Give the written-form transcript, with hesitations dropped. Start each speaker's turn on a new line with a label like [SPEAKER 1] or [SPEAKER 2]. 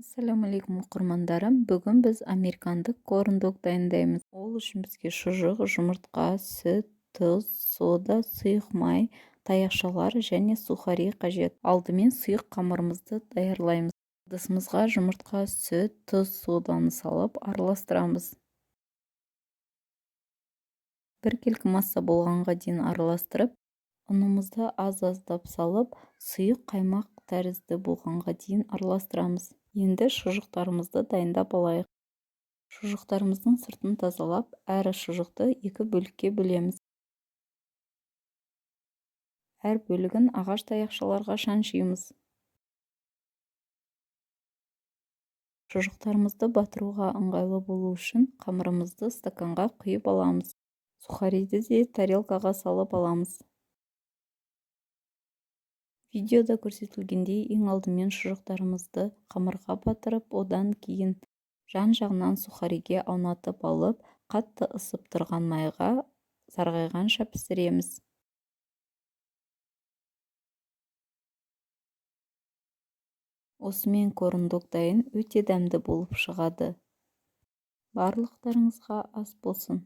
[SPEAKER 1] Ассалаумағалейкум, оқырмандарым! Бүгін біз американдық корн-дог дайындаймыз. Ол үшін бізге шұжық, жұмыртқа, сүт, тұз, сода, сұйық май, таяқшалар және сухари қажет. Алдымен сұйық қамырымызды даярлаймыз. Ыдысымызға жұмыртқа, сүт, тұз, соданы салып араластырамыз. Біркелкі масса болғанға дейін араластырып, ұнымызды аз-аздап салып, сұйық қаймақ тәрізді болғанға дейін араластырамыз. Енді шұжықтарымызды дайындап алайық. Шұжықтарымыздың сыртын тазалап, әр шұжықты екі бөлікке бөлеміз. Әр бөлігін ағаш таяқшаларға шаншимыз. Шұжықтарымызды батыруға ыңғайлы болу үшін қамырымызды стаканға құйып аламыз. Сухариді де тарелкаға салып аламыз. Видеода көрсетілгендей, ең алдымен шұжықтарымызды қамырға батырып, одан кейін жан-жағынан сухариге аунатып алып, қатты ысып тұрған майға сарғайғанша пісіреміз. Осымен корн-дог дайын, өте дәмді болып шығады. Барлықтарыңызға ас болсын!